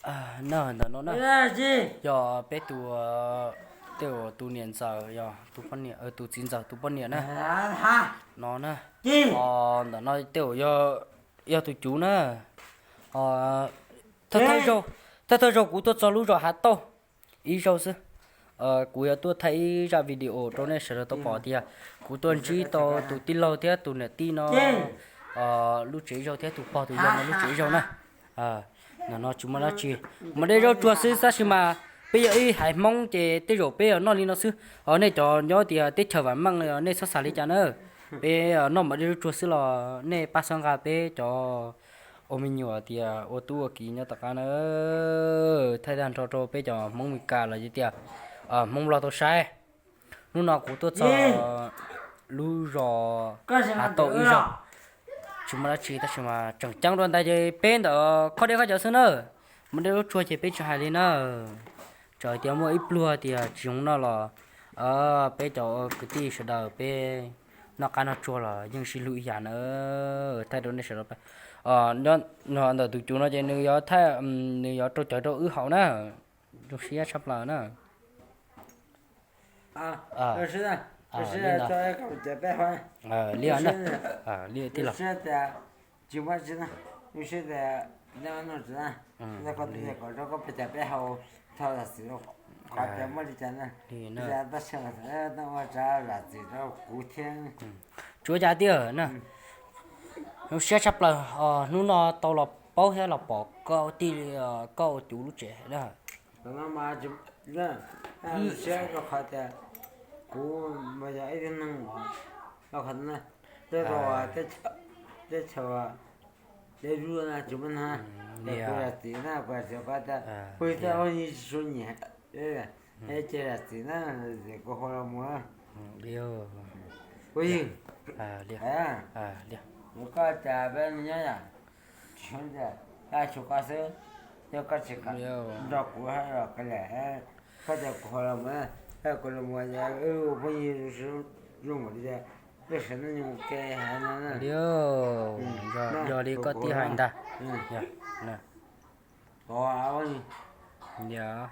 Na, ntawm no na, yog peb tus, tej uas tus niam ntxawm, yog tus poj niam, tus txiv ntxawm tus poj niam na. No na, ntawm no tej uas yog tus cuv na. Thawj thawj zaug kuv tuaj txog lub zos Hav Tauj ib zaug xwb. Kuv yuav tuaj thaij ib zaj video rau nej sawv daws tau pom tias kuv tuaj ntsib tau tus tij laug thiab tus niam tij no lub tsev zaug thiab tus pog tus yawg no lub tsev zaug na. Ntawm no tsis muaj dab tsi, mas dej zaub tsuag xwb, tab sis mas peb yog ib haiv Hmoob ces tej zaum peb noj li no xwb. Nej cov nyob tias teb chaws vam meej nej txhob xav li cas na. Peb noj mas dej zaub tsuag xwb los nej pab txhawb nqa peb cov ua me nyuam tias ua tub ua kiv nyob tom qab na. Thaij tag nrho rau peb cov Hmoob Mes Kas los yog tias Hmoob Nplog tau saib. Hnub no kuv tuaj txog lub zos Hav Tauj ib zaug, tsis muaj dab tsi tab sis mas tseem ceeb dua ntawd ces peb ntawm qhov dej qhov cawv xwb na. Mas dej zaub tsuag ces peb tsis hais li na. Txawm tias muaj ib pluag tias tsis zoo noj los peb cov kwv tij sawv daws peb noj qab noj tsuag los yeej sib hlub ib yam na. Thaij rau nej sawv daws, ntawm tus cuv no ces nws yuav thaij, nws yuav rau cawv rau wb haus na. Zoo siab tshaj plaws na. Li na, li tij laug, li na. Tsuav cas tiag na, zoo siab tshaj plaws hnub no tau los paub thiab los pom koj tij, koj ua cuv lub tsev na. Siab rau qhov tias kuv mas yog ib tug neeg uas, rau qhov tej teb chaws, teb chaws, teb zuj na tsis muaj neeg, kuv yog txiv na, kuv yog txiv, kuv tias phooj ywg tsis tshua nyiam, ces yog txiv na, kuv hu los mus. Phooj ywg, koj cas peb nyob yam tsis xyoob ntxiag, yog tshuav koj xwb, yog koj tsis kam nrog kuv hab los ka liam, koj tias kuv hu los mus, kuv los mus, wb ua phooj ywg zoo nkaus li, wb sawv neej mus ke hais no na. Yog li koj tij hais ntag. Yog,